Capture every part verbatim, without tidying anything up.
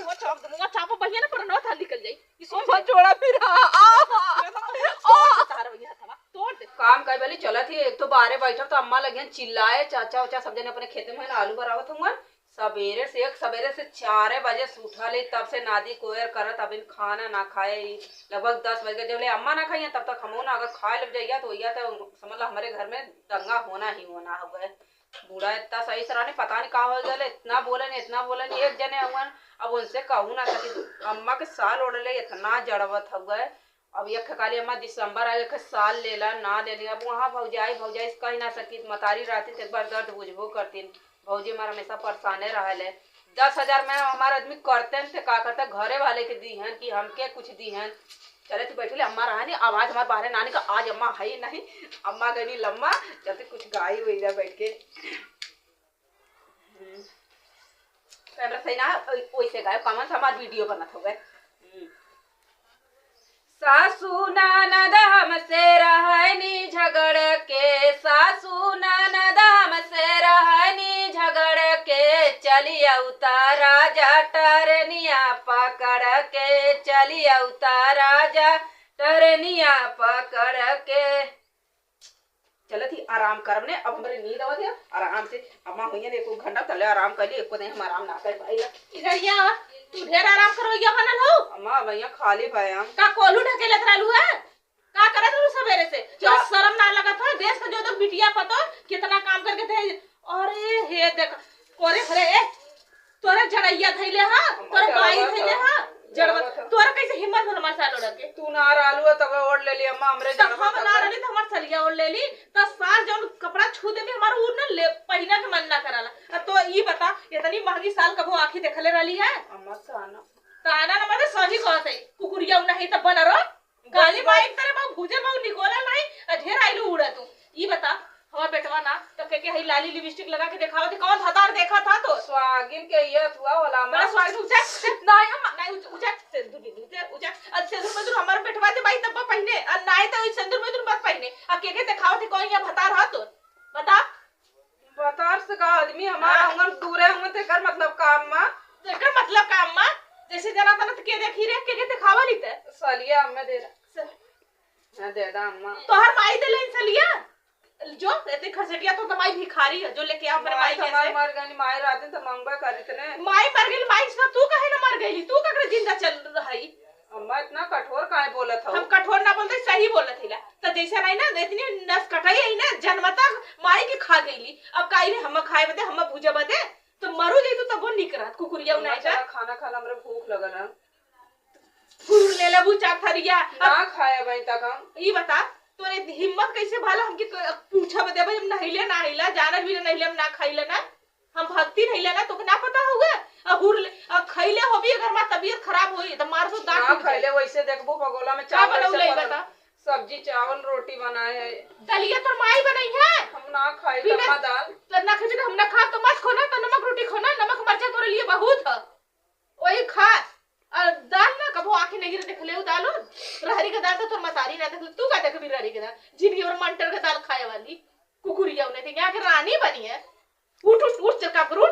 मुँह चाप दे, मुँह चापो, बहिया ना पर नौ थाल निकल जाई। ई सोच ले। छोड़ा फिर, आ, आ, आ। तोड़ दे तार बहिया हथवा, तोड़ दे। काम करे वाली चलत ही, एक तो बाहरे बैठब तो अम्मा लगियन चिल्लाए, चाचा उचा सब जने अपने खेते में आलू बरावत हुआ। सबेरे से, एक सबेरे से चार बजे से उठा ले, तब से नादी कोयर करत, अबिन खाना ना खाए, लगभग दस बज गए। जब ले अम्मा ना खाइए तब तक हमहू ना, अगर खाए लग जाइया तो वैया तो समझ लो हमारे घर में दंगा होना ही होना हुआ है। बूढ़ा इतना सही सराने, पता नहीं का हो गया, इतना बोलन, इतना बोलन, एक जने हुआ, अब उनसे कहू ना सकी। अम्मा के साल ओढ़ ले, इतना जड़वत हुआ है। अब एक खाली अम्मा दिसंबर आ, एक साल लेला, ना ले लिया। अब वहाँ भौजाई, भौजाई से कही ना सकी, मतारी रहती तो एक बार दर्द बुझबो करती। भौजी हमार हमेशा परेशाने रहल है। दस हजार में हमार आदमी करते हैं, तो का करते, घरे वाले के दी हैं कि हमके कुछ दी हैं। चले तू बैठे ले, अम्मा रहा नहीं, आवाज हमार बाहरे ना निकल, आज अम्मा है ही नहीं, अम्मा गनी लम्मा, चलते कुछ गाई हुई जा बैठ के। हम्म। कैमरा सही ना है, ओइ-, ओइसे गायब, कमन से हमार वीडियो बनत हवे। हम्म। सासू ननद हमसे रहनी झगड़ के, सासू ननद हमसे रहनी झगड़ के, चली अवता राजा टरनिया पकड़ के, चली अवता राजा टरनिया पकड़ के। चलत ही आराम करब ने, अब हमरे नींद आवत है, आराम से अम्मा हुई है, एको घंटा तले आराम कर ली, एको दिन हम आराम ना कर पाइला। इधर या, तू ढेर आराम करो, या बनल हो। अम्मा, अब यहाँ खाली भए हम। का कोलू ढकेलत रहलू है? का करत रहलू सबेरे से? क्या? तोरा शर्म ना लगत हो? देश का जो तो बिटिया पतो कितना काम करके दे। अरे हे देख, अरे, अरे, ए, तोरा जड़ैया धइले हा, अम्मा, तोरा बाई जड़वा धइले था, हा, जड़वा, जड़वा था। तोरा कैसे हिम्मत भर मसाल ओढ़ के? तू ना रहलू है, तब ओढ़ लेली अम्मा, हमरे तो जड़वा हम था ना वो। रहली, तो हमार सलिया ओढ़ लेली, तो साल जौन कपड़ा छू देबे, हमार उ ना ले, पहिना के मन ना कराला। आ तो ई बता, इतनी महंगी साल कबो आँखी देखले रहली है? अम्मा, ताना। ताना ना, मतलब, सही कहत है, कुकुरिया उ नहीं तो बनरो। काली माई के तरह बाबू भूजल बाबू निकोला नहीं, आ ढेर आइलू उड़ा तू। ई बता, हमार बेटवा ना, तो के के हई लाली लिपस्टिक लगा के देखावत है, कौन भतार देखा था तो? स्वागिन के ये थुआ वाला बड़ा माँ। स्वागिन उजा, नहीं अम्मा। नहीं उजा, उजा, सिंदूर बिंदू उजा, उजा। अब सिंदूर मंदूर हमार बेटवा दे भाई तब पहिने, आ नहीं तो ई सिंदूर मंदूर मत पहिने। आ के के देखावत है, कौन ये भतार हा तो? बता। भतार से का आदमी हमार हाँ। आंगन दूरे हुए, तेकर मतलब का अम्मा? तेकर मतलब का अम्मा? जैसे जना तना त के देखी रे, के के देखावा ली ते? सलिया अम्मा दे रहा। स- हाँ, दे दा अम्मा। तोहर माई दे ले सलिया? जो एते खरचटिया तो तमाई भिखारी है, जो लेके आओ अपने माई माई तो के हमार से। मर गई, माई रात दिन तो मंगबे करी तने। माई मर गई, माई से तू कहे ना मर गई, तू ककरे जिंदा चल रही? अम्मा इतना कठोर काहे बोलत हो? हम कठोर ना बोलते, सही बोलत हिला। त जैसे नहीं ना, इतनी नस कटाई है ना, जन्मता माई के खा गईली। अब काई रे हम खाए बदे, हम भूजा बदे, तो मरू जाई तो तबो निक रहत, कुकुरिया अम्मा, उनाई चला जा। खाना खा ला, हमरे भूख लगल है। फूल ले लेबू चार थरिया। ना अब खाए अबहीं तक हम। ई बता, तोरे हिम्मत कैसे भला हमके क-, पूछा बदे, भाई हम नहिले ना हिला, जानत भी ना नहिले हम ना खाइला ना। हम भक्ति नहीं लेना, तोके ना पता हुआ? अहुर ले, अ, खैले होबी, अगर हमार तबीयत खराब होई, त मार सो दांत ना टूट जाई। खैले, वैसे देखबू, भगोला में का चावल बनौले ऐसे ई पड़ल। बता? सब्जी, चावल, रोटी बनाए है। दलिया तोर माई बनई है। हम ना खाई बिना तम्मा दाल। त ना खाई, हम ना खा, तो मत खो ना, तो नमक रोटी खो ना, नमक मरचा तोरे लिए बहुत है। वही खा। और दाल ना कबो आंखें नहीं गिरे देख ले, उ दाल हो। रहरी के दाल तो तोर मतारी ना देख ले, तू का देखबी रहरी के दाल? जिंदगी भर मंटर के दाल खाए वाली। कुकुरिया उन्हें थे, यहाँ के रानी बनी है। उठ, उठ, उठ, चल, काम कर, उठ।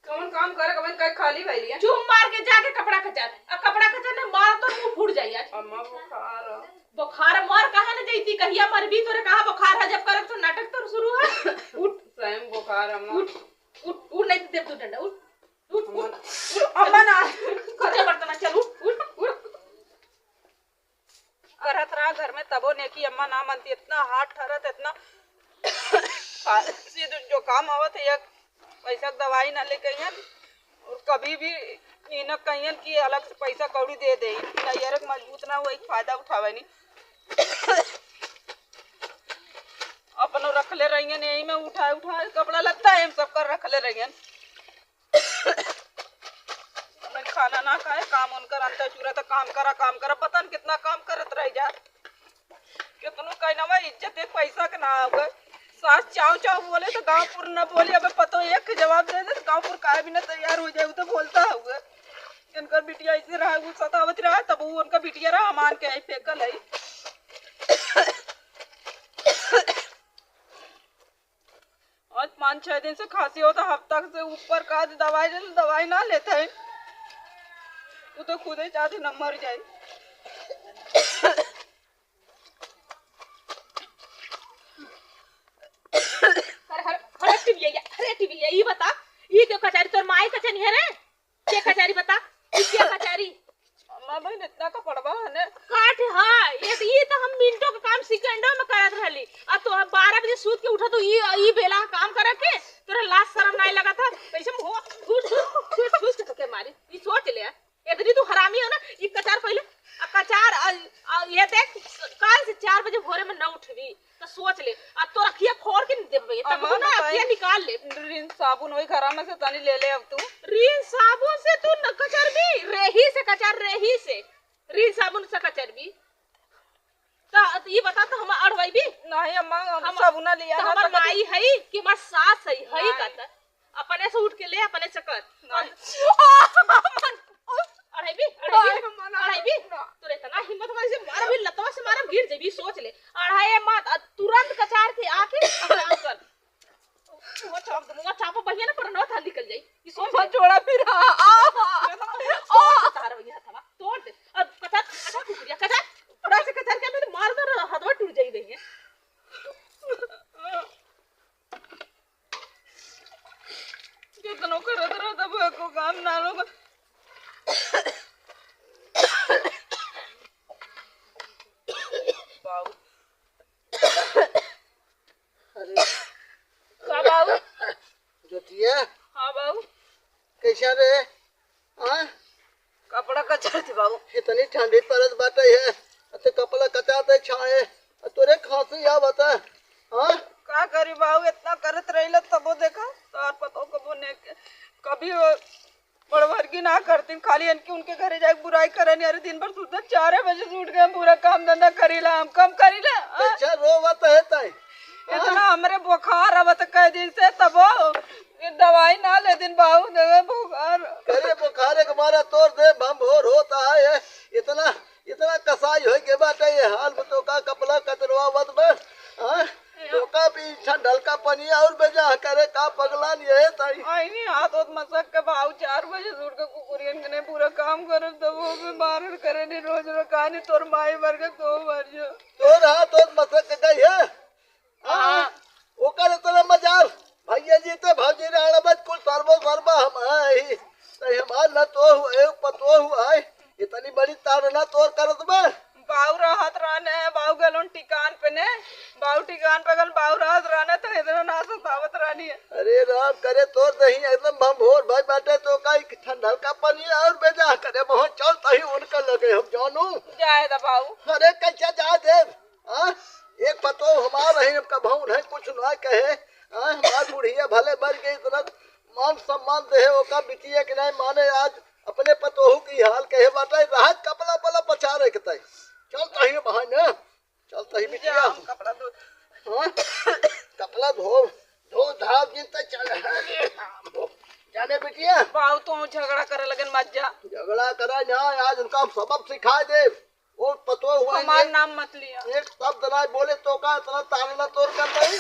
कौन काम करे, कौन कहे खाली भइली है? चुप मार के जाके कपड़ा कचार। आ कपड़ा कचार ने मार तो मुंह फूट जाई आज। अम्मा बुखार है। बुखार मार कहाँ न जैती, कहिया मरबी, तोरे कहाँ बुखार है, जब करब तो नाटक तो शुरू है। उठ। सही में बुखार है, अम्मा। उठ, उठ, उठ, नहीं तो देब दो डंडा, उठ, उठ, उठ। अम्मा, अम्मा ना। चल बर्तन, चल, उठ, उठ, उठ। करत रहा घर में, तबो नेकी अम्मा ना मनती, इतना हाथ ठरत, इतना खांसी जो, जुकाम आवत है, एक पैसा के दवाई ना लेके अइहन। और कभी भी ई ना कहियन कि अलग से पैसा कौड़ी दे दे, नैहर के मजबूत ना हुआ, एक फायदा उठावे नहीं। अपनो रखले रहियन, यही में उठाए उठाए कपड़ा लत्ता, हम सब कर रखले रहियन। मैं खाना ना खाए, काम उनकर अंता चूरा तो काम करा, काम करा, पता न कितना काम करत रह जा। कितनो कहना बा, इज्जत एक पैसा के ना आवे। सास चाव चाव बोले तो गांवपुर न बोले, अबे पतो एक के जवाब दे दे तो गांवपुर काहे भी ना तैयार हो जाए, उ तो बोलता हुआ। इनकर बिटिया ऐसे रहा, उ सतावत रहा, तब उ उनका बिटिया रहा, मान के आई फेंकल है। आज पाँच छह दिन से खांसी होता, हफ्ता से ऊपर का आज दवाई ले, दवाई ना लेते हैं। तू तो खुदे चाहती न मर जाए। अरे, अरे, अरे, टिबिया, अरे, टिबिया, ई बता, ई के कचहरी तोर माई कचहरी है रे? के कचहरी बता, ई के कचहरी? अम्मा बहन, इतना कपड़वा है ने? काट, हाँ, ये तो, ये तो हम मिनटों के काम सेकंडों में करत रहली। अब तो हम बारह बजे सूत के उठा तो ई, ई बेला काम करे के, तोरा लाज शरम नाहीं लगा था? कैसे मुँह घूस, घूस, घूस, घूस के तो के मारी, ई सोच ले। इतनी तू हरामी हो ना, ई कचार पहले, आ कचार, आ, आ, ये देख, काल से चार बजे भोरे में न उठबी, तो सोच ले, आ तोर अखिया फोड़ के नहीं देबे, तब अम्मा, ना बताई, अखिया निकाल ले। रिन साबुन वही घरा में से तनी ले ले अब तू। रिन साबुन से तू न कचरबी, रेही से कचार, रेही से, रिन साबुन से कचरबी। तो ये बता, तो हम अढ़वाई भी? नहीं अम्मा, हम हम, साबुना लिया तो ना, हमार तो माई है कि हमार सास है, है नहीं। का तो? अपने से उठ के ले, अपने से कर। नहीं। अढ़ाई भी, अढ़ाई भी, नहीं, मना अढ़ाई भी। ना। तोरे इतना हिम्मत हमारे से मार भी, लतवा से मार, गिर जेबी, सोच ले। अढ़ाई मत, आ तुरंत कचार के आके काम कर। मुआ चाप, मुआ चाप बहिया ना, पर नौ थान निकल जाई। ई सोच ले। छोड़ा फिर, आ, आ, आ। तोड़ दे तार बहिया हथवा, तोड़ दे। अब कचार, कचार कुकुरिया, कचार। थोड़ा से कचार के मैं मार दो, हथवा टूट जाई देंगे। केतनो करत रह, तब एको काम ना लोग। बाऊ। अरे। का बाऊ? ज्योतिया। हाँ बाऊ। कैसा रे? हाँ? कपड़ा कचारत बाऊ। इतनी ठंडी पड़त बाटे है, अते कपड़ा कचारत छाए, आ तोरे खांसी आवत है, हाँ? का करी बाऊ, इतना करत रहिला तबो देखा, तोर पतो कबो ने के, कभी वो बड़वर्गी ना करतीन, खाली इनकी उनके घरे जाके बुराई करनी। अरे दिन भर सुबह चार बजे से उठ के हम पूरा काम धंधा करीला, हम कम करीला, हाँ? अच्छा रोवत है ताई, हाँ? इतना हमरे बुखार आवत कई दिन से तबो ये दवाई ना लेतीन बाऊ, देवे बुखार। करे बुखार के मारा तोर देह भंभोर होत है। इतना, इतना कसाई होई के बाटे ये हाल में तो का कपड़ा कचरवावत बा? हाँ? तो का भी ठंडल का पनिया और बेजा करे का पगलान ये ताई? आई नहीं, हाथ होत मसक के बाऊ चार बजे से उठ के कुकुरियन के नहीं पूरा काम करब, तब वो भी मारन करे नहीं, रोज रो कहानी तोर माई मर के तो मर जो। तोर हाथ होत मसक के गई है? हाँ। हाँ, ओकर इतना मजाल, भैया जी ते भौजी रहल बस कुल सर्वो सर्वा हम ही। तई हमार ना तो हुए, पतो हुआ है। इतनी बड़ी ताड़ना तोर करत बा। बाऊ रहत रहने, बाऊ गलोन टिकान पे ने, बाऊ टिकान पे गल, बाऊ रहत रहने तो इतना ना सतावत रहनी है। अरे राम करे तोर दही एकदम भंभोर भाई बाटे तो काई ठंडल का पानी और बेजा करे बहुत चल तही उनका लगे हम जानू। जाए दा बाऊ। अरे कैसे जा दे? हाँ? एक पतो हमार है, अब कभऊ नहीं कुछ ना कहे। हाँ? हमार बुढ़िया भले मर गई, इतना मान सम्मान दे है, ओका बिटिया के नहीं माने, आज अपने पतोहू की हाल कहे बाटे, राहत कपड़ा पला पछा रहे के ताई। चल तही बहाने, चल तही बिटिया। जा, हम कपड़ा धो। हाँ? कपड़ा धो, धो धाव जिन तक चल। अरे राम हो। जाने बिटिया। बाऊ तो झगड़ा करे लगन मत जा। झगड़ा करा ना, आज उनका हम सबक सिखा दे। और पतो हुआ हमार ये नाम मत लिया। एक शब्द ना बोले तो का इतना ताड़ना तोर कर दई?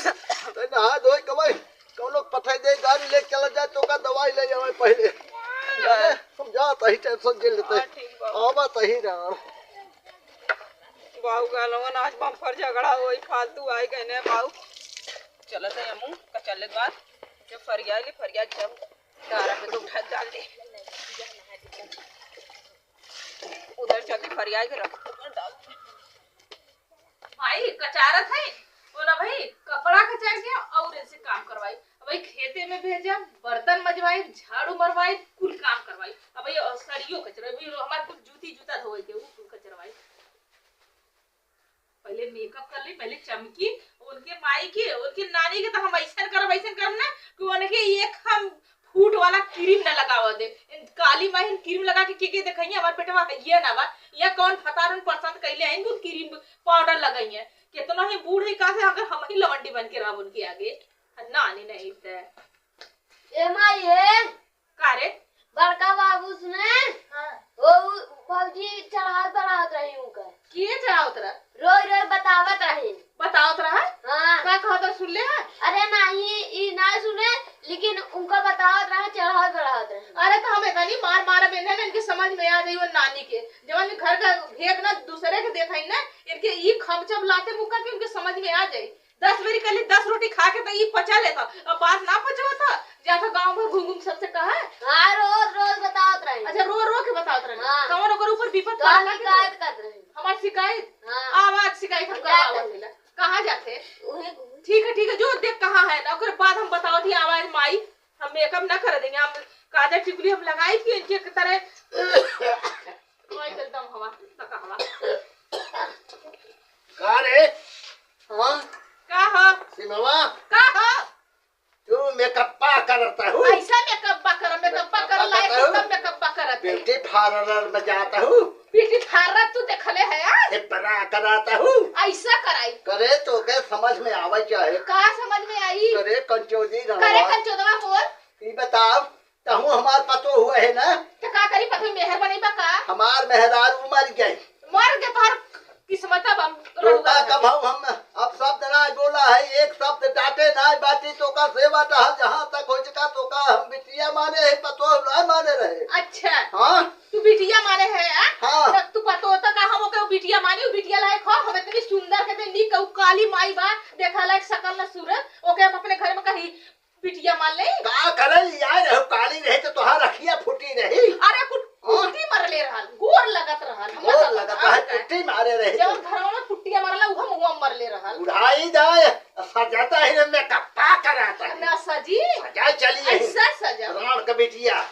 ते नहा धोई कमाई, कौनो पठाई दे, गाड़ी ले चला जाए तो का दवाई ले जावे पहले। जाने, हम जात ही टेंशन झेल लेते। हाँ, ठीक बा। आवा तही राम। बाऊ गालवन आज बम्पर झगड़ा होई, फालतू आई गए ने बाऊ। चलत है हमू, का चले बाद, जब फरिया ले, फरिया जब तारा पे तो उठा डाल दे। उधर चल के फरिया के रख। भाई, कचारत है, बोला भाई, कपड़ा कचार के और इनसे काम करवाई। अब भाई, खेते में भेजा, बर्तन मजवाई, झाड़ू मरवाई, कुल काम करवाई। अब भाई, और सड़ियो कचरा, अभी हमारे कुल जूती जूता धोए के, वो कुल कचरवाई। पहले मेकअप कर ली, पहले चमकी, उनके माई के, उनके नानी के तो हम ऐसन करब, ऐसन करब ना कि उनके एक हम फूट वाला क्रीम ना लगावा दे। इन काली माई हम क्रीम लगा के, के, के देखाइए, हमार बेटवा हइये ना बा। या कौन फतारन पसंद कैले हैं, कुल क्रीम पाउडर लगाइए। कितना ही बूढ़ है, का से अगर हम ही लवंडी बन के रहब उनके आगे, नानी नहीं ते। ए माई, ए, का रे? बड़का बाबू सुने? हाँ। वो उ-, भौजी चढ़ावत बढ़ावत रही उनका। के चढ़ावत रहा? रोज रोज बतावत रही। बतावत रहा? हाँ। का कहत रहा, सुन ले है? अरे नहीं, ई ना सुने, लेकिन उनका बतावत रहा, चढ़ावत बढ़ावत रही। अरे तो हम इतनी मार मारब इन्हें, इनके समझ में आ जाई वो नानी के, जवन घर का भेद ना दूसरे के देखाई ना, इनके ई खमचब लाते मुक्का के उनके समझ में आ जाई। दस बेरी कहली, दस रोटी खा के तो ई पचा लेता, अब बात ना पचवा था, जा तो गाँव भर घूम घूम सबसे कहा। हाँ, रोज रोज बतावत रही। अच्छा, रो रो के बतावत रही। हाँ। कौन ओकर ऊपर विपद तो पड़ला कि शिकायत करत रही। हमार शिकायत? हाँ। आवाज शिकायत हम हम जात करावत हई। हिला। कहाँ जाते? उहे घूम। ठीक है, ठीक है, जो देख कहाँ है ना, ओकर बाद हम बतावत ही आवाज माई, हम मेकअप ना कर देंगे, हम काजल टिकुली हम लगाई कि इनके तरह कोई एकदम हवा, तक हवा। का रे? हाँ? का हो? सिमवा? का हो? तू मेकअप्पा करता हूँ? ऐसा मेकअप्पा कर, मेकअप्पा कर मेकअप्पा लायक करता हूँ? एकदम मेकअप्पा करत है। ब्यूटी पार्लर में जाता हूँ? ब्यूटी पार्लर तू देखले है यार? ये बड़ा कराता हूँ? ऐसा कराई। करे तो के समझ में आवे चाहे। का समझ में आई? करे कंचोदी करे रंगवा। कंचोदवा बोल। ई बताओ, तहूँ हमार पतो हुआ है ना? तो का करी, पतो मेहर बनई बा का? हमार मेहरारू मर गई। मर गए तोहर किस्मत अब हम तो रउआ का है। कब हम, हम अब शब्द ना बोला है, एक शब्द डांटे ना बाटी, तो का सेवा टहल जहाँ तक हो चुका, तो का हम बिटिया माने है, पतो ना माने रहे। अच्छा। हाँ। तू बिटिया माने है, आ? हाँ। तब तू पतो तो का हम ओके बिटिया मानी, उ बिटिया लायक हो, हम इतनी सुंदर के दे ली, कहू काली माई बा, देखा लायक शकल न सूरत, ओके हम अपने घर में कहीं बिटिया मान ले। का करे लियाए रहो, काली रहे तो तोहार अखिया फूटी रही। अरे कुट-, हाँ। कुट्टी मरले रहल, गोर लगत रहल, हम गोर लगत रहल, कुट्टी मारे रही जवन तो। घरवा में कुट्टिया मरला, उहो मुआ मरले रहल। बुढ़ाई जाए, सजाता ही रे मेकअप्पा कराता है। ना सजी। सजा चली है। ऐसा सजा। राम का बिटिया।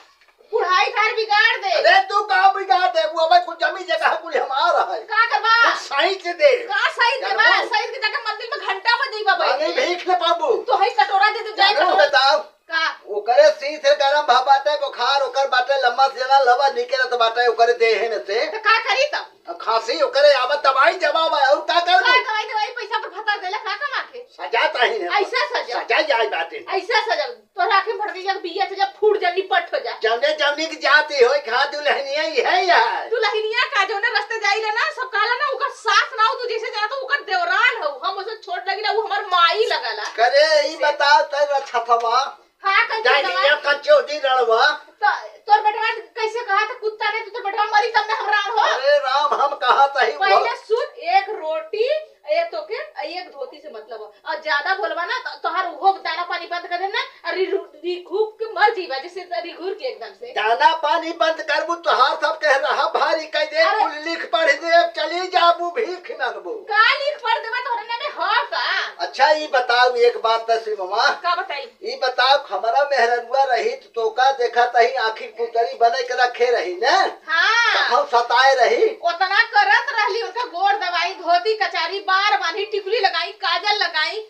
बुढ़ाई तार बिगाड़ दे। अरे तू का बिगाड़ दे, वो अबे कुछ जमीन जगह कुल हमारा है। का करबा? कुछ साइज दे। का साइज देबा? जानू। साइज के जाके मंदिर में घंटा बजइबा बैठ मांगे के। भीख न पाबू। तो हई कटोरा दे दे, जाए जानू कटोरा। बताओ। का? ओकरे सींस से गरम भा बाटे बुखार, ओकर बाटे लम्बा से जना लवा निकलत बाटे ओकरे देह में से। तो का करी तब? अब खांसी ओकरे आवत दवाई जवाब है, और का करबू? का दवाई दवाई पैसा पर भत्ता देला, का कमा के? सजा ताही है। ऐसा सजा। सजा जाए बाटे। ऐसा सजा। तोहरा आँखें भर गई, बिया से जब फूट जा, निपट हो जा। जौने जौनी की जाति होई, खा दुल्हनिया ही है यार। दुल्हनिया का जौने रास्ते जाई ले ना, सब कहला ना, ओकर सास ना हो, तू जैसे जाना तो ओकर देवरान हो। हम ओसे छोट लगिला, उ हमार माई लगाला। करे, ई बताओ, तै रछथवा। हाँ, कंचोदवा। डाइनिया कंचोदी रड़वा। तो तोर बेटवा कैसे कहा था, कुत्ता नहीं, तो तोर बेटवा मरी तब में हम राण हो। अरे राम, हम कहा था ही पहले वो। सुन, एक रोटी, ये तो के, एक धोती से मतलब हो। और ज्यादा बोलबा ना, तो तोहार उहो दाना पानी बंद कर देना, और रि-, रि-, रिघूर के मर जीवा, जैसे रिघूर के एकदम से। दाना पानी बंद करबू, तोहार सब कह रहा भारी कह दे, अरे। कुल लिख पढ़ दे, चली जाबू भीख मांगबू। का लिख पढ़ देबा, तोहरे नामे हो का? अच्छा, ई बताओ एक बात त शिवमा। का बताई? ई बताओ, हमरा मेहररुआ रही त तोका देखत ही आँखी पुतरी बने के रखे रही ने? हाँ। त हम सताए रही। ओतना करत रहली, उनका गोड़ दबाई, धोती कचारी, बार बांधी, टिकुली लगाई, काजल लगाई।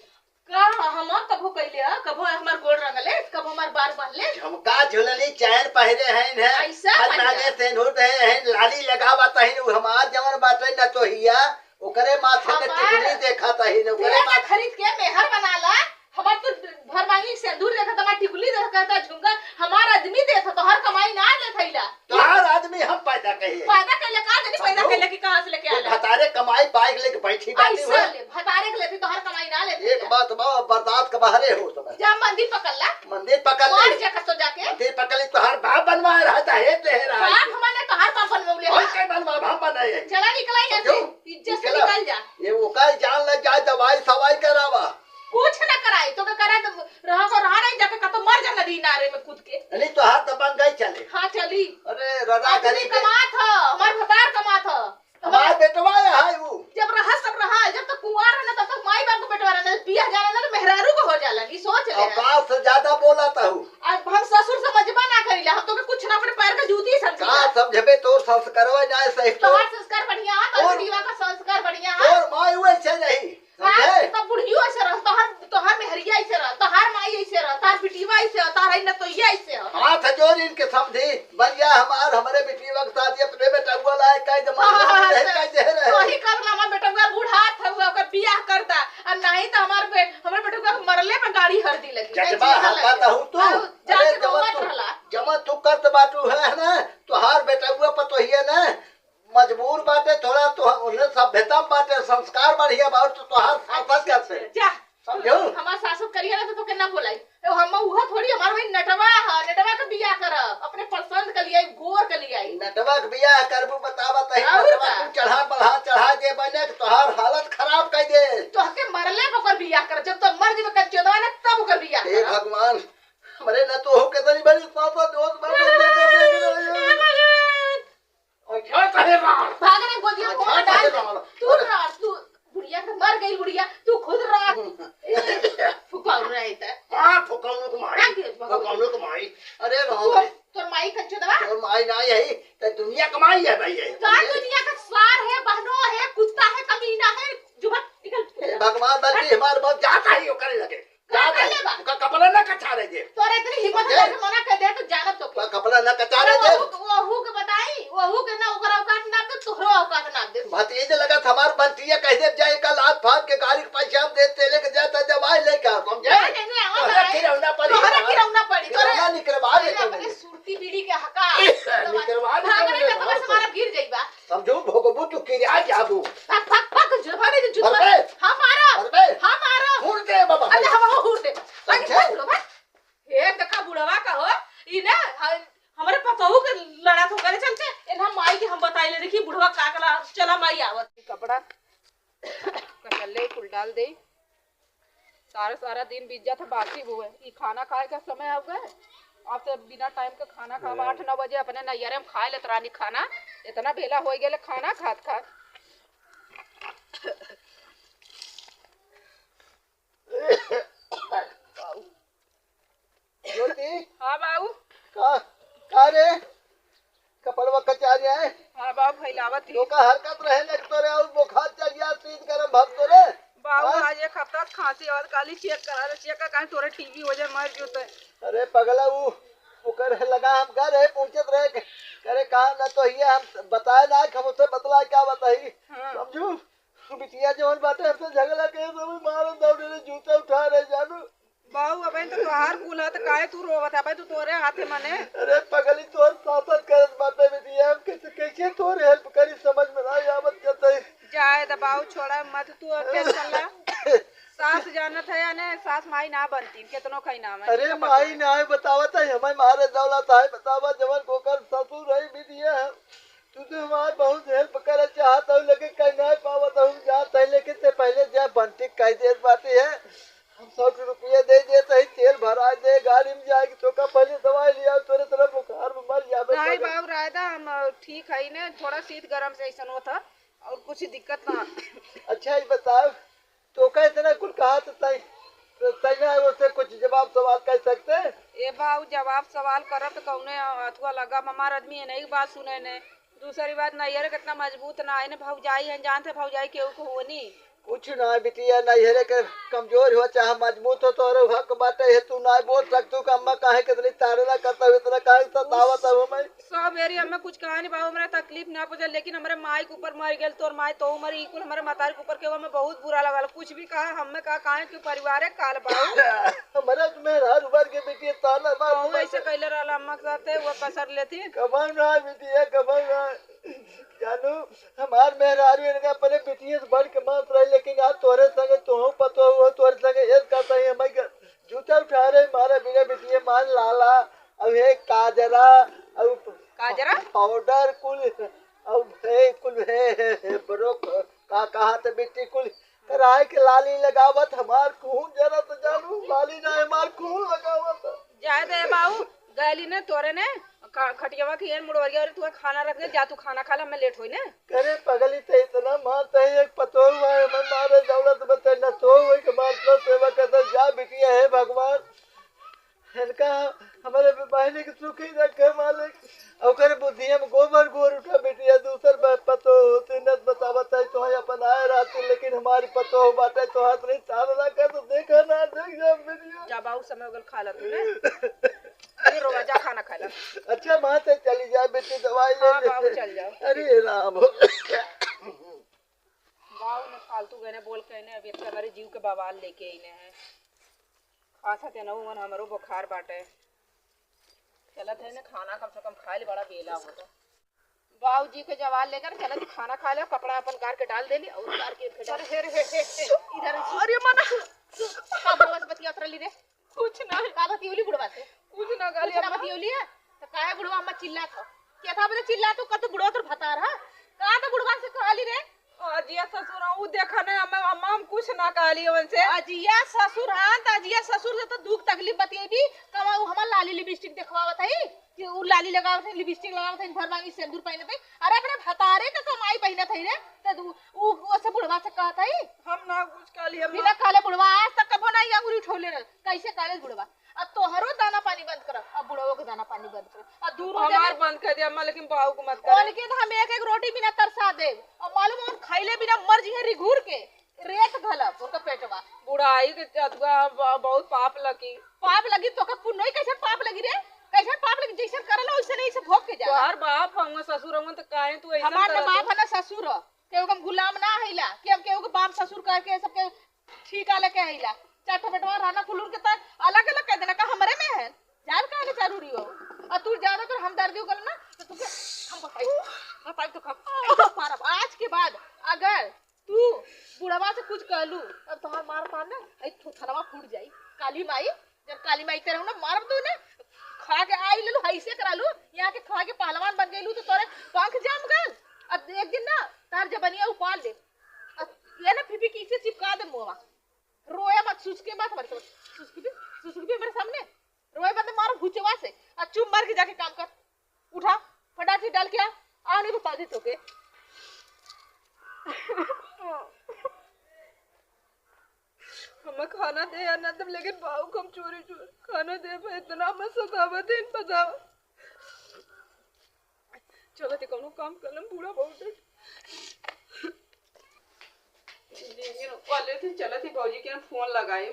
का हम कभो कइले ह? कभो हमार गोड़ रंगले, कभो हमार बार बांधले? झुमका झुलनी चैन पहिरे हैं ने, ऐसा हर पहिरा। नागे सेनुर दे हैं, लाली लगावत हैं, उ हमार जवन बाटे नतोहिया, ओकरे माथे में हमार टिकुली देखत ही न, ओकरे तेल माथे खरीद के मेहर बना ला। हमार तो भर मांगी सेंदूर देखत, हमार टिकुली देखत, झुमका हमार आदमी देत ह, तोहर कमाई ना देत हइला। तोहार आदमी हम पैदा कहे। पैदा कइले का जानी, पैदा समझो? कइले कि कहाँ से लेके कोई आला? भतारे कमाई पाए के लेके बैठी बाटी ऐसा हुआ। ले, भतारे के लेती, तोहर कमाई ना लेती एक का? बात बा, बर्दाश्त के बाहरे हो तो बस। जा मंदिर पकड़ ला। मंदिर पकड़ ले। और जा कसो जाके। मंदिर पकड़ ले, तोहार बाप बनवाए रहा, दहेज दे रहा है। बाप हमारे तोहार बाप बनवले और है। के बनवा, हम बनाए हैं। चला निकला यहाँ से, समझो? इज्जत से निकला। निकल जा। ये ओकर जान लग जाए, दवाई सवाई करावा। कुछ ना कराई, तो के करा तो रहा को रहा नहीं, जाके कतो मर जा नदी नारे में कूद के। नहीं तो हाथ दबंग गई चले। हाँ, चली। अरे रजा आदमी करी के कमात ह, हमार भतार कमात ह। हमार बेटवा है उ। जब रहा सब रहा, जब तक कुंवार रहना तब तक माई बाप को बेटवा रहना, बियाह जाना ना तो मेहरारू को हो जाला, ई सोच ले। औकात से ज्यादा बोला तहु। अब हम ससुर समझबा ना करीला, हम तो के कुछ ना अपने पैर का जूती समझीला। का समझबे, तोर संस्कारवा ना सही, तोर तोहार संस्कार बढ़िया है, तोर तोर दीवा का संस्कार बढ़िया है। तोर माई वैसे रही। हाँ, समझे? तब बुढ़ियो ऐसे रह, तोहर, तोहर मेहरिया ऐसे रह, तोहर माई ऐसे रह, तोहर बिटिया ऐसे रह, तोहर नतोइया ऐसे रह। हाथ जोड़ इनके समझी, बन जा हमार, हमरे बिटिया के शादी अपने बेटउआ लाए, कह दे, हाँ, हाँ, हाँ, रहे, तो कह दे रहे। वही कर ला, हमार बेटउआ बूढ़ा था, हुआ ओकर बियाह कर दा, और नहीं तो हमार बे-, हमरे बेटउआ के मरले पे गाड़ी हरदी लगी, जजबा कहीं चीज ना हका लगे। तहु तू। और जाके अरे, जवन रोवत तू, रहला। जवन तू करत बाटू है ना, तोहार बेटउआ पतोहिया ना, मजबूर बाटे थोड़ा, तो उन्हें सभ्यता बाटे, संस्कार बढ़िया बा, तो तोहार साथ अच्छा, करते। अच्छा, जा। समझो? हमार सासु करिया ना तो तोके ना बोलाई। तो हम उहो थोड़ी, हमार वही नटवा ह, नटवा के बियाह करब, अपने पसंद के लिए, गोर के लिए। नटवा के बियाह करबू, बतावा तही और नटवा का? तू चढ़ा बढ़ा, चढ़ा दे बने कि तोहार हालत खराब कर दे। तोहके मरले पर ओकर बियाह कर, जब तो मर जेबे कच्चोदवा ने, तब ओकर बियाह हे कर। भगवान, हमरे न तो हो के तनी बड़ी पापा दोस्त बन गए। अच्छा, चाहे राम। भाग रे, गोदिया में अच्छा, मुंह डाल चाहे दे। राम। तू अरे। राड़, तू बुढ़िया के मर गई बुढ़िया, तू खुद राड़। फुकाऊ रहे त। हाँ, फुकाऊ को माई। भाग दे, भाग दे। फुकाऊ को माई। अरे राम तू, रे। तोर माई कच्चोदवा? तोर माई ना यही, त दुनिया क माई है भाई, यही। का दुनिया का सार है, बहनो है, कुत्ता है, कमीना है, जुबान निकल। हे भगवान, बल्कि हट। हमार मौत जाता ही ओकरे लगे। का जाता कर ही। लेबा? ओकर कपड़ा ना कचारे दे। तोरे इतनी हिम्मत समझे? है कि मना कर दे, तो जानब तो ओकर कपड़ा ना कचारे अरे दे। वहू, वहू के बताई, वहू के ना ओकर औकात ना दे, तोहरो औकात ना दे। भतीजे लगत हमार बंटिया कह दे, जाए कल आज फाट के गाड़ी के पैसा हम दे, तेले के जाता जब आए लेके आ, समझे? नहीं, नहीं, नहीं, आवा तोहरा ना। खिलौना पड़ी तोहरा ना। खिलौना पड़ी, तोहरा खिलौना निकलवा दे पहले तू अपने मुझे। सुरती बीड़ी के हका। निकलवा दे भाग तू नहीं, मुझे तो बस भाग। हमारा गिर जाइबा। समझू, भोगबू तू किरिया जाबू। भाग, भाग, भाग, जो भागे जो जूता। अरे। हाँ, मारो। अरे। हाँ, मारो। हुर दे बाबा। अरे, हम हो हुर दे। भाग, समझे? भाग, बुढ़वा। हे, देखा बुढ़वा का हो। ई ना, ह-, हमरे पतोहू के लड़ा तो करे चलते। एन्हा माई के हम बताई ले, देखी बुढ़वा का कला, चला माई आवत। कपड़ा कचल्ले कुल डाल दे। सारा, सारा दिन बीत जात है बासी हुए। ई खाना खाए का समय हो गए। अब तो बिना टाइम के खाना खाब, हम्म। आठ नौ बजे अपने नैहरे में खाए लेत रानी खाना। इतना बेला हो गेले खाना खात खात। ज्योति। हाँ बाबू। का, का रे? कपड़वा कचार जाए। हाँ बाबू, फैलावत ही। तो का हरकत रहे ना कि तोरे और बुखार चढ़ गया, शीत गरम भर तोरे। बाबू, हाँ? आज एक हफ्ता से खांसी और काली चेक करा रहे, चेक का कहीं तोरे टीबी हो जाए, मर जो तो। अरे पगला, वो ओकर लगा हम घर है पहुंचत रहे, करे कहा ना तो ये हम बताए ना कि हम उसे बतला क्या बताई। हाँ। समझू? बिटिया जवन बाटे हमसे झगड़ा करे, सब मारन दौड़े रे, जूता उठा रहे जानू। बाऊ, अबे तो तोहार कुल है, तो काहे तू रोवत है? अबे तो तोरे हाथे मने। अरे पगली, तोर सासत करत बाटे बिटिया, हम कैसे, कैसे तोर हेल्प करी, समझ में ना आवत कतई। जाए द बाऊ, छोड़ा मत तू, अब टेंशन ला। सास जानत है या ने, सास माई ना बनती, केतनो खाई ना मैं, अरे ठीक है माई पकड़। ना है, बतावत है, हमें मारे दौलत है, बतावा जवन कोकर ससुर है बिटिया। तू तो हमार बहुत हेल्प करे चाहत हूँ, लेकिन कहीं नहीं पावत हूँ। जा तय लेके ते पहले जा बंटी कह देत बाटी है, हम सौ के रुपया दे देत ही, तेल भरा दे, गाड़ी में जाए के तो का पहले दवाई लिया, तोरे तरह बुखार में मर जाबे नहीं पगल। बाबू, रायदा हम ठीक है ने, थोड़ा शीत गरम से ऐसन होत है, और कुछ दिक्कत ना। अच्छा, ये बताओ, तो का इतना कुल कहा तो तय, तो तय ना उससे कुछ जवाब सवाल कर सकते? ए बाऊ, जवाब सवाल करब तो कौने अथुआ लगा, हमार आदमी है नहीं, बात सुने ने। दूसरी बात, नैहर कितना मजबूत ना है ने, भौजाई है, जानते भौजाई केहू को होनी। कुछ ना बिटिया, नैहरे के कमजोर हो चाहे मजबूत हो, तोरे हक बाटे है, तू ना बोल सकतू कि अम्मा काहे कितनी ताड़ना करता हो, इतना काहे सतावत हो मैं। सब एरिया में कुछ कहानी बाबू, हमरा तकलीफ ना पहुंचा, लेकिन हमरे माई के ऊपर मर गेल, तोर माई तो मरी, ई कुल हमरे मतारी के ऊपर के, हमें बहुत बुरा लगल। कुछ भी कहा, हमें का, काहे के परिवारे काल बाबू। हमरा तो मेहरारू मर के बिटिया ताना मार कहूँ मार ऐसे के। कैले रहल अम्मा के साथे, वो कसर लेती। कमाओ ना बिटिया, कमाओ ना। जानू, हमार मेहरारू इनका अपने बिटिया से बढ़ के मानत रहे, लेकिन आज तोरे संगे तोहू पतो हो, तोरे संगे एक का सही हमारे घर जूता उठा रहे, मारा बिना बिटिया मान लाला, अब हे काजरा, अब काजरा? पाउडर कुल, अब हे कुल हे, हे, हे, ब्रो, का कहा थे बिट्टी कुल, कराए के लाली लगावत, हमार खून जरा तो जानू, लाली ना हमार खून लगावत। जाए दे बाऊ, गैली ने तोरे ने, ख-, खटियावा के एन मुड़वरिया और तू खाना रख दे, जा तू खाना खा ले, हमें लेट होई ने। करे पगली ते इतना मानते हैं, एक पतोह हुआ है, मन मारे दौलत बते न तो हुई के मार तो सेवा करता, जा बिटिया, हे भगवान, इनका हमारे बहनी के सुखी रखे मालिक, ओकर बुद्धिया में गोबर गोर उठा बिटिया, दूसर ब-, पतोह होती न बतावत है, तो अपन आए रहती, लेकिन हमारी पतोह बाटे, तो हाथ नहीं तार रखा, तो देखा ना, देख जा बिटिया। जा बाऊ, समय हो गल, खा ला तू ने। ये रोवा, जा खाना खा ला। अच्छा, माँ, ते चली जाए बेटी, दवाई ले हाँ, ले। बाबू, चल जाओ। अरे राम। बाबू ने फालतू गहने बोल के ने, अभी अच्छा हमारे जीव के बवाल लेके आईने हैं। खासा ते ना हुवन, हमरो बुखार बाटे। चलत है ने, खाना कम से कम खा ले, बड़ा बेला होता। बाबूजी के जवाल लेकर चलत, खाना खा ले, कपड़ा अपन कार के डाल देली और कार के फेंक डाल। अरे, हे, हे, हे, हे, इधर। अरे, मना। का बुढ़वा से बतियात रहली रे? कुछ ना। का बतियौली बुढ़वा से? कुछ ना, कुछ गाली ना अम्मा। बतियौली है? तो काहे बुढ़वा अम्मा चिल्लात हो? देखा बदे चिल्ला तो कत बुढ़वा तोर भतार, हाँ? कहा तो बुढ़वा से कहली रे? अजिया ससुर, उ देखा ना, हम, हम, हम कुछ ना कहली उनसे। अजिया ससुर, हाँ, त अजिया ससुर से तो दुख तकलीफ बतियेबी, कमा उ हमार लाली लिपस्टिक देखवावत है कि उ लाली लगावत है, लिपस्टिक लगावत है, भर मांगी सिंदूर पहनत है। अरे अपने भतारे का कमाई पहनत है रे, त उ, उ, ओसे बुढ़वा से कहत है? हम ना कुछ कहली, हम बिना ना कहले बुढ़वा आज तक कबो ना ई अंगुरी उठौले रहे। कैसे कहले बुढ़वा? अब तोहरो दाना पानी बंद कर, अब बुढ़वो के दाना पानी बंद कर, अब दूर हो हमार जाबे। बंद कर दिया अम्मा, लेकिन बाऊ को मत कर। उनके तो हम एक एक रोटी बिना तरसा देब। अब मालूम है, उन खैले बिना मर जिहे रिघुर के, रेत घलब ओकर पेटवा। बुढ़ाई के जतुआ ब-, बहुत पाप लगी। पाप लगी तो का पुण्य कैसे पाप लगी रे? कैसे पाप लगी? जैसे करल वैसे नहीं से भोग के जा। तोहार बाप हम ससुर हम तो काहे तू ऐसा हमार ना करत बाप हो? है ना ससुर, केहू के हम गुलाम ना हईला कि हम केहू के बाप ससुर करके सबके ठीका लेके आइला। चार ठो बेटवा रहना कुलूर के त अलग अलग कह देना का हमरे में है। जान काहे के जरूरी हो? और तू ज्यादा तोर हमदर्दी हो गल ना तो तुके हम बताई, बताई तो हम मारब। आज के बाद अगर तू बुढ़वा से कुछ कहलू तब तोहार मार पार ना, आई थोथनवा फूट जाई। काली माई, जब काली माई के रहू ना मारब तू ना, खा के आई लेलू, हैसे करा लू, यहाँ के खा के पहलवान बन गईलू तो तोरे पंख जाम गल। अब एक दिन ना तार जबनिया उपाड़ ले। अब ये ना फीफी की इसे चिपका दे मुंहवा। रोया मत, सुसके मत हमारे सामने। सुसकबी, सुसकबी हमारे सामने। रोए बंद मार भुचवा से। आ चुप मार के जाके काम कर। उठा, फटाक से डाल के आ। आ नहीं बता दे तोके। हमें खाना दे या ना दे, लेकिन बाऊ को हम चोरी चोरी खाना दे पे इतना मत सतावत है, इन बतावा। चलत ही कौनो काम कर लेम, बूढ़ा बहुत है। जिंदगी में पहले थे, चलत ही भौजी के फोन लगाए।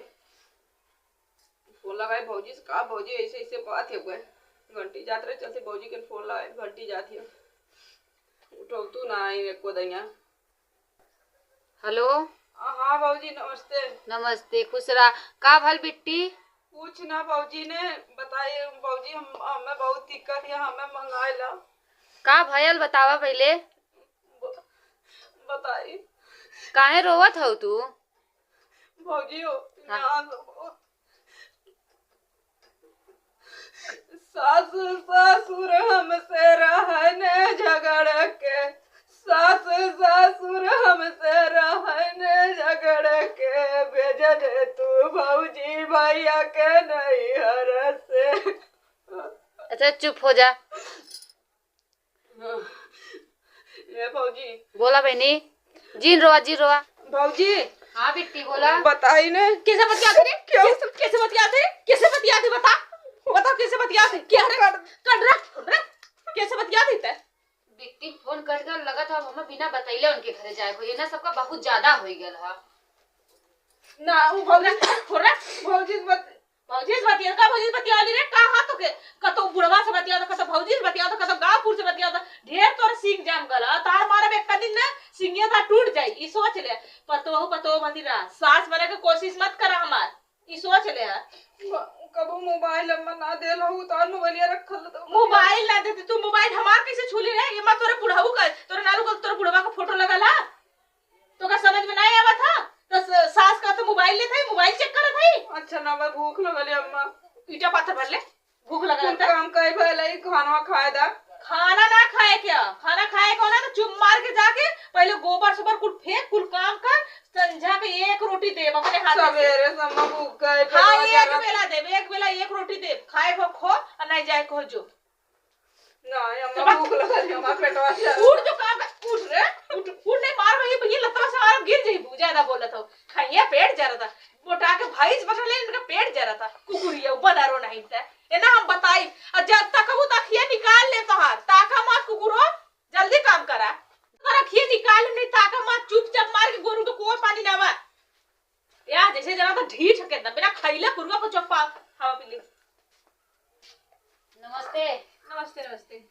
फोन लगाए भौजी से, का भौजी ऐसे ऐसे बात है गए। घंटी जात रहे, चलते भौजी के फोन लगाए, घंटी जात है। उठौतू ना आई एको दैया। हेलो। आ, हाँ भौजी, नमस्ते। नमस्ते, खुश रहा। का भल बिट्टी? कुछ ना भौजी ने बताई, भौजी, हम, हमें बहुत दिक्कत है, हमें मंगाए ला। का भयल बतावा पहिले। ब-, बताई। काहे रोवत हऊ तू? भौजी हो, हाँ। यहाँ से बहुत सास ससुर हमसे रहने झगड़ के, सास ससुर हमसे रहने झगड़ के, भेज दे तू भौजी भैया के नैहर से। अच्छा, चुप हो जा। ए भौजी। बोला बहनी, जिन रोवा, जिन रोवा। भौजी। हाँ बिट्टी, बोला। बताई ने। कैसे बतियात है रे? क्यों? कैसे, कैसे बतियात है? कैसे बतियात है, बता। बता, कैसे बतियात है? क्या रे? कर, कर रे, कर रे। कैसे बतियात है ते? बिट्टी, फोन कट गल, लगत है, अब हमें बिना बतैले उनके घरे जाए को। ये ना सबका बहुत ज्यादा हो गल है। ना, वो भौजी, हो रे। भौजी बत-, भौजी से बतिया, का भौजी से बतिया ली रे? का हाथ के? कतो बुढ़वा से बतिया, कतो भौजी से बतिया, कतो गाँवपुर से बतिया, ढेर तोर सींग जाम गल। आ तार मारब एक दिन ना, सींगिया था टूट जाई, ई सोच ले। पतोह, पतोह मती रहा, सास बने के कोशिश मत करा हमार, ई सोच ले। ब-, कबो मोबाइल अम्मा ना देल हो, तार मोबाइलिया रखल तो मोबाइल ना देते, तू मोबाइल हमार कैसे छूली रे? ये मत तोरे बुढ़ऊ का, तोरे नानू का, तोरे बुढ़वा का फोटो लगल है। तो का समझ में नहीं आवत है? तो स-, सास का तो मोबाइल लेत है, मोबाइल चेक करत है। अच्छा ना, मैं भूख लगल है अम्मा। ईटा पाथर भर ले, भूख लगल कुल है। काम कई भले ही खाना खाए दा। खाना ना खाए क्या? खाना खाए को ना तो चुप मार के जाके पहले गोबर सोबर कुल फेंक, कुल काम कर, संझा के एक रोटी देब अपने हाथ से। सवेरे से अम्मा भूख गए, हाँ, पेटवा एक जरा बेला देब, एक बेला एक रोटी देब, खाए को खो और नहीं जाए को जो। ना, ये तो हमरा बात भूख लगल है, हमार पेटवा से। उठ जो काम कर, उठ रे, उठ, उठ नहीं मार वही भैया लतवा से मार गिर जइबू, ज्यादा बोलत हो। खैया पेट जरता, मोटा के भैंस बटले इनका पेट जरता, कुकुरिया बदरो नहीं ते। ए ना हम बताई, और जब तक वो तखिया निकाल ले तोहार, ताका मत कुकुरो, जल्दी काम करा। तोर अखिया निकाल नहीं ताका मत, चुपचाप मार के गोरू के कोई पानी ना बा। या जैसे जना तो ढीठ के एकदम, बिना खैले कुरुआ को चोपा हवा पी ले। नमस्ते। नमस्ते, नमस्ते।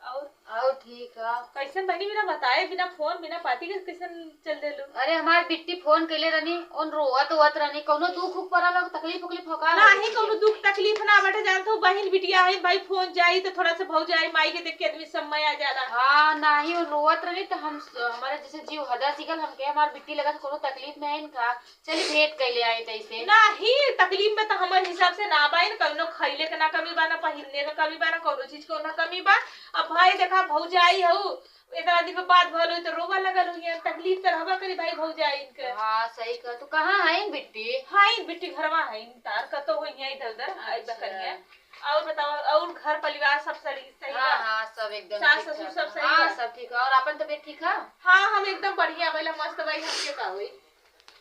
और? और ठीक है। कैसन बहिनी, बिना बताए, बिना फोन, बिना पाती के कैसन चल देलू? अरे, हमार बिट्टी फोन कैले रहनी, उन रोवत रोवत रहनी, कौनो दुख उख पड़ल हो, तकलीफ उकलीफ हो का? नाही, कौनो दुख तकलीफ ना बाटे, जानत हो, बहिन बिटिया है, भाई फोन जाई तो थोड़ा सा भौजाई माई के देख के आदमी समय आ जाला। हाँ, नाही, उन रोवत रहनी तो हम, हमारे जैसे जीव हदा सिकल, हमके हमार बिट्टी लगा से कौनो तकलीफ में है इनका, चली भेंट कैले आई तैसे। नाही, तकलीफ में तो हमारे हिसाब से ना बा, इन कौनो खैले के ना कमी बा, ना पहिरने के कमी बा, ना कौनो चीज के ना कमी बा। अब भाई देखा, भौजाई हऊ, इतना दिन के बाद भल होई तो रोवा लगल हुई, तकलीफ तो रहबा करी भाई भौजाई इनके। हाँ, सही कह तू। कहाँ है बिट्टी? हाँ, ई बिट्टी घरवा है, तार कतो हुई है इधर उधर, आई अच्छा। बकरिया। और बताओ, और घर परिवार सब सही, सही हाँ, बा? हाँ, सब एकदम सास ठीक ससुर है। सब सही हाँ, बा? सब ठीक है। और अपन तबीयत ठीक है? हाँ, हम एकदम बढ़िया, भैया मस्त भाई, हमके का होई?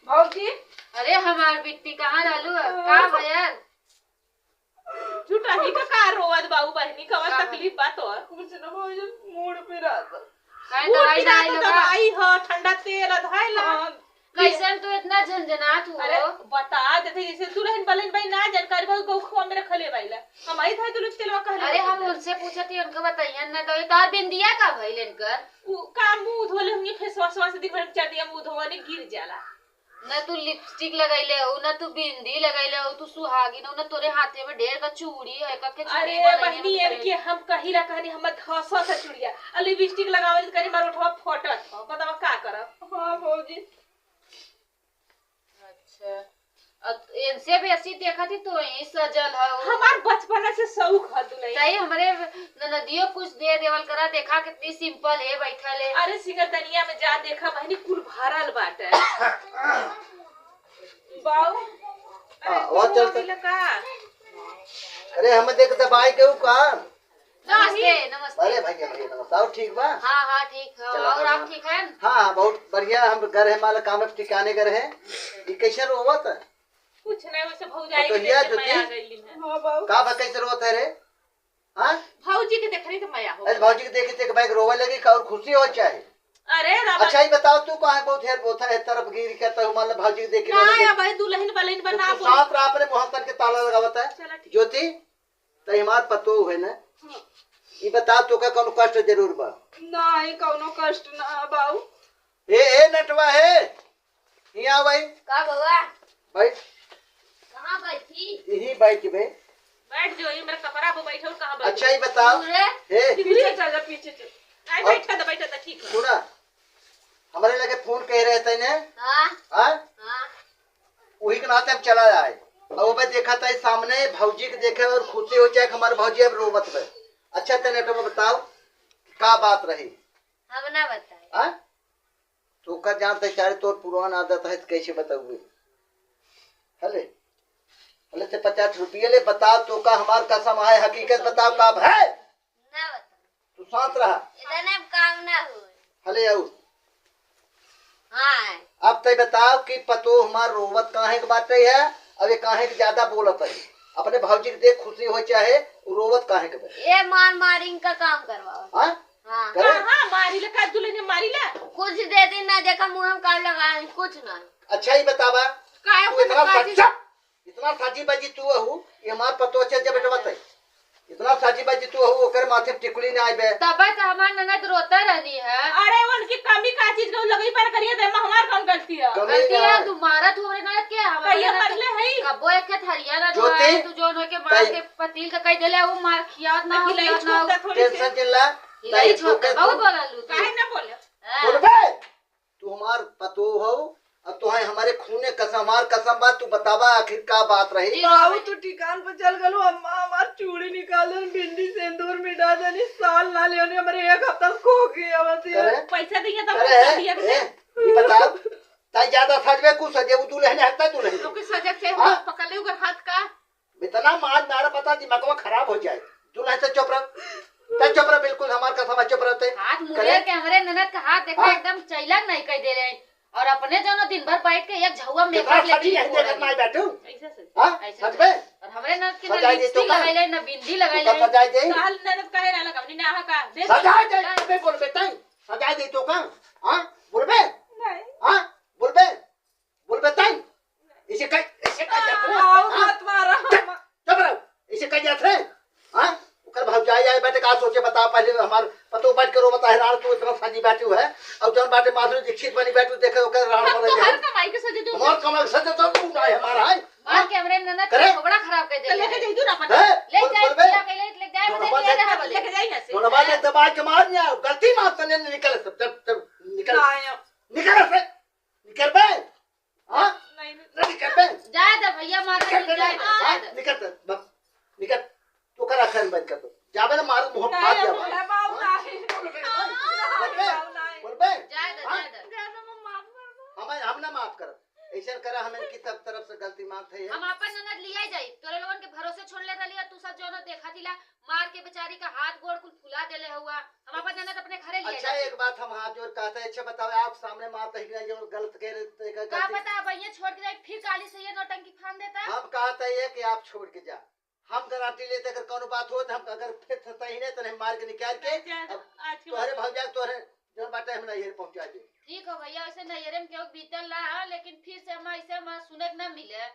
भौजी। अरे हमार बिट्टी कहाँ रहलू है? का भयल? झूठा ही का, का रोवत बाऊ बहिनी, कवन का तकलीफ बा तोर? कुछ ना भौजी, मूड पे रहता। काहे मूड दवाई पे ना रहता, आइलो का? दवाई ह, ठंडा तेल ह, धइल ह। हाँ। कैसन तू इतना झनझनात हो? अरे बता देते, जैसे दुल्हन बलन भाई ना जानकारी भाई गौ खुआ मेरे खले बाइला। हम आई था दुल्हन तेलवा कहले अरे रहते हम हैं। उनसे पूछत ही, उनका बताइए ना, तो ये तार बिंदिया का भइल इनकर? उ का मुंह धोले होंगे, फेस वॉश वॉश दिन भर चढ़ दिया, मुंह धोवा नहीं गिर जाला। न तू लिपस्टिक लगैले हो, न तू बिंदी लगैले हो, तू सुहागिन हो, न तोरे हाथे में ढेर का चूड़ी है, कके चूड़ी अरे बनैले बहिनी, में एनके हम कहिला कहनी, हमर धसा से चुड़िया, आ लिपस्टिक लगावल करी, मार उठवा फटत हो, बतावा का करब? हाँ भौजी। अच्छा, अब इनसे बेसी देखत ही तो ही सजल हो। हमार बचपना से शौक ह दुलही। तई हमरे ननदियो कुछ दे देवल करा, देखा कितनी सिंपल है, बैठल है। अरे सिंगरदनिया में जा देखा बहिनी, कुल भरल बाटे। बाऊ, अरे हाँ, और तू चल आ गइला का? अरे हम देख दबाई के ऊ का? नमस्ते, नहीं। नमस्ते। अरे भैया, भैया नमस्ते, और ठीक बा? हाँ, हाँ, ठीक है। चलो, और आप बढ़िया। ठीक हैं? हाँ, हाँ, बहुत बढ़िया। हम घर है माल काम ठिकाने घर है। ये कैसे रोवत? कुछ नहीं, वैसे भौजाई के पतोहिया देख के मैं ज्योति? आ गइली हैं। हाँ बाऊ। का बा, कैसे रोवत है रे? हाँ? भौजी के देख रही तो मया हो अरे गई। भौजी के देखी तो एक बैग रोवे लगी का और खुशी हो चाहे? अरे रामा। अच्छा, ये बताओ तू कहाँ बहुत हेर बोथा है तरफ गिर के तो मान लो भौजी के देखी ना रोवे लगी। या भाई दुल्हन बलहन तो बना तू बोल। साथ रहा, अपने मुँह तन के ताला लगावत है। चला ठीक। ज्योति, तई हमार पतोह है ना? हाँ। ये बताओ तो का कौनो कष्ट जरूर बा? नहीं, कौनो कष्ट ना बाऊ। ए, ए नटवा है, हियाँ भाई। का बउआ? बैठ। कहाँ बैठी? यही बैठ बे। बैठ जो, ये मेरा कपड़ा पे बैठो, कहाँ बैठो? अच्छा, ये बताओ। दूर है। हे। पीछे चल जा, पीछे चल। आई और बैठा था, बैठा था, ठीक है। सुना, हमारे लगे फोन कह रहे थे ने? हाँ। हाँ? हाँ। वही के नाते हम चला आए। अब वो देखा था सामने भौजी के देखे और खुशी हो जाए कि हमारे भौजी अब रोवत बे। अच्छा, तने तो बताओ, का बात रही? हम ना बताए। हाँ? तोका जानते चाहे तोर पुरान आदत है तो कैसे बताऊंगे? हले, हले ते पचास रुपये ले, बताओ तोका हमार कसम है, हकीकत बताओ का है? ना बताओ। तू शांत रहा। इतने में काम ना हो। हले आऊ। हाँ। अब तय बताओ कि पतो हमार रोवत काहे के बात है, अब ये काहे के ज्यादा बोलत है? अपने भौजी के देख खुशी हो चाहे, उ रोवत काहे के बा? ये मार मारिंग का काम करवाओ। हाँ? हाँ। करे? हाँ, हाँ, मारी ले, का दुल्हन मारी ले? कुछ दे दिन ना देखा, मुँह में कान लगा है, कुछ ना। अच्छा ही बतावा, काहे तू कुछ इतना बाजी? सच्चा, इतना साजी बाजी तू अहू, ये हमार पतो अच्छा जब बेटवा तय। इतना साजी बाजी तू अहू, ओकर माथे में टिकुली ना आइबे। तबे तो हमार ननद रोता रहनी है। अरे, उनकी कमी का चीज को लगी पर करिए दे, हमार कौन गलती है? कमी गलती ना है, है। तू मारा तू हमरे ननद के, हमारे कहिए ननद मरले है। कबो एक के थरिया ना ज्योति, धोआ है, तू जोन होके मार तय। के पतील का कह देले, वो मार खियावत ना हो, अखिलाई खियावत ना हो। छोड़ दे, थोड़ी सी। टेंशन जिन ला, हिलाई तय छोड़ दे, धोखे बहुत तू। बोला लू तू। काहे ना बोले? हाँ। बोलबे? तू हमार पतोह हो, अब तोहे हमारे खूने कसम, हमार कसम बा, तू बतावा आखिर का बात रही? जी, बाबू, तू ठिकान पर चल गलो, अम्मा हमार चूड़ी निकाल देन, बिंदी सिंदूर मिटा देनी, साल ना लेनी, हमारे एक हफ्ता से खो गई, अब ऐसे करे? पैसा दिए तो करे? पैसा दिए ए, के। ये बताओ, ताई ज्यादा सजबे कुछ सजे, वो दुल्हन हटता दुल्हन। तो कुछ सजग से हाँ? पकड़ ले ओकर हाथ का। इतना मार मारा पता दिमागवा खराब हो जाए। दुल्हन से चुप रह, ते चुप रह, बिल्कुल हमार कसम है, चुप रहते। हाथ मुड़े करे? के हमरे ननद का हाथ देखा हाँ? एकदम चैलक नहीं कह दे रहे। और अपने जनो दिन भर बैठ के एक झउआ में कितना कर ले सजी की नहीं बोल देखत रही। माई बैठू? ऐसे से। हाँ? ऐसे सच से। में? और हमरे ननद के ना सजाई दे तो लिपस्टिक का? लगाई ले, ना बिंदी लगाई तो ले। का सजाई दे? साल ननद काहे ना लगावनी, ना हा का? दे दे। सजाई दे, मैं बोल बेटा, सजाई दे तो का? हाँ? बोलबे? नहीं। हाँ? बोलबे? बोलबे तई? इसे कह, इसे कह जात रहे? आओ, हाँ? मत मारा। चुप, चुप रहो। इसे कह जात रहे? हाँ? ओकर भौजाई आए बाटे, का सोचे बता, पहले हमार तो बैठ के रो बता है, राण तू इतना सजी बैठी है, और जौन बाटे माधुरी दीक्षित बनी बैठी, देखे ओकर राण बने दे। हमार कमाई के सजे तू। हमार कमाई के सजे तो तू ना है, हमारा है। मार के हमरे ननद करे? के झगड़ा खराब कर दे तो लेके रहे। जाई तू ना अपन। हैं? ले बोल, जाए, बोल बे। पूरा कैले लेके जाए, जोन बोले बात ले है, रहा बोले। लेके जाई यहाँ से। जोन बात है, दबाए के मार लिया, गलती माफ तो नहीं निकले सब, जब, जब निकल। ना आया। निकल से। निकल बे। हाँ? नहीं, नहीं। नहीं निकल बे। जाए दे भैया, मार निकल दे, बे। जाए दे, हाँ? जाए दे। निकल बे, बस। निकल। तू कर आखिर बंद कर दो। जाबे ना, मारो मुंह नहीं, फाड़ अब जाबे। नहीं, बाबू, हाँ? नहीं। बोल बे, नहीं, बोल बे। बाबू, नहीं। बोल बे। जाए दे, हाँ? जाए दे। जाए दे, हम माफ कर दो। हम, हम ना माफ करब। ऐसे करा, हमें की सब तरफ से गलती माफ है। हम आपन ननद लिया जाई, तोरे लोगन के भरोसे छोड़ ले रहली, तू सब जौन देखा थिला, मार के बेचारी का हाथ गोड़ कुल फुला देले हुआ। हम आपन ननद अपने घरे लिया अच्छा, जाई। एक बात हम हाथ जोड़ कहते हैं, अच्छा बताओ, आप सामने मार तही गए, जो गलत कह रहे थे, का का गलती पता, अब ये छोड़ के जाए, फिर काली से ये नौटंकी फान देता। हम कहते हैं कि आप छोड़ के जा, हम गारंटी लेते, अगर कौनो बात हो तो हम, अगर फिर सही नहीं तो नहीं, मार के निकाल के नहीं, जाए, अब आज के तोहरे बाद। भौजाई, तोहरे जौन बाटे हम नैहर पहुंचा दे। ठीक हो भैया, वैसे नैहरे में केहू बीतल ना है, लेकिन फिर से हम ऐसे हम सुने के ना मिले।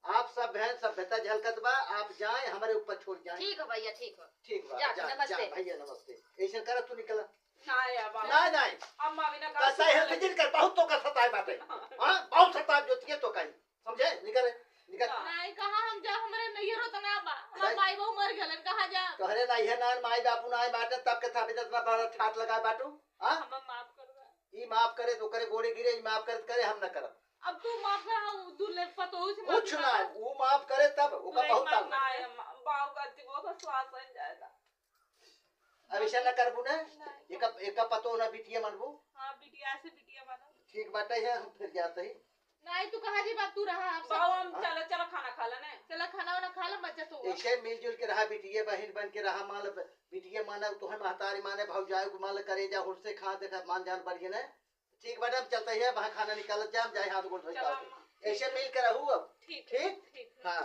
आप सब हैं, सभ्यता झलकत बा, आप जाए, हमारे ऊपर छोड़ जाए। ठीक हो भैया, ठीक हो। ठीक बा, जा, जा, नमस्ते। जा, भैया नमस्ते। ऐसे कर तू निकला। ना यार बाबू। ना, नहीं। अम्मा भी ना का कैसा है सुन तो जिन कर, बहुत तो का सताए बाटे। हाँ, बहुत सताए जो तिये तो कहीं। समझे? निकल, निकल। नहीं, कहाँ हम जा, हमारे नैहरो तो ना बा। हमार नहीं। माई बाबू मर गलन, कहाँ जा? तोहरे नैहर ना, माई बापू ना आए बाटे, तब के था अभी तक इतना बड़ा ठाट लगाए बाटू। हाँ? हमें माफ कर दे। ई माफ करे तो करे, गोड़े गिरे, ई माफ करे तो करे, हम ना करब। अब तू माफ कर, हाँ, उ दुल्हन पतोहू से कुछ माफी ना, मांग। ऊ माफ करे तब, ओका नहीं बहुत मानना ताकत है, है। हम, बाऊ गलती बहुत विश्वास बन जाएगा। अब ऐसा ना करबू ना, नहीं। एका, एका पतोह ना बिटिया मानबू। हाँ, बिटिया से बिटिया मानो। ठीक बाटे है, हम फिर जाते ही। नहीं, तू कहाँ जी बाप, तू रहा, हम सब बाऊ, हम हाँ? चलो, चलो खाना खा लेने। चलो खाना वाना खा ले, मजा तो हुआ। ऐसे मिलजुल के रहा, बिटिया बहिन बन के रहा, मान लो, बिटिया माने, तोहे महतारी माने, भौजाई को मान लो, करे जा, हुन से खा, देखा, मान जान बढ़िया ने। ठीक बाटे, हम चलते हैं, वहाँ खाना निकालत जा, हम जाए हाथ गोड़ धोई चलो का। अम्मा। ऐसे मिल के रहू अब। ठीक, ठीक? ठीक। हाँ।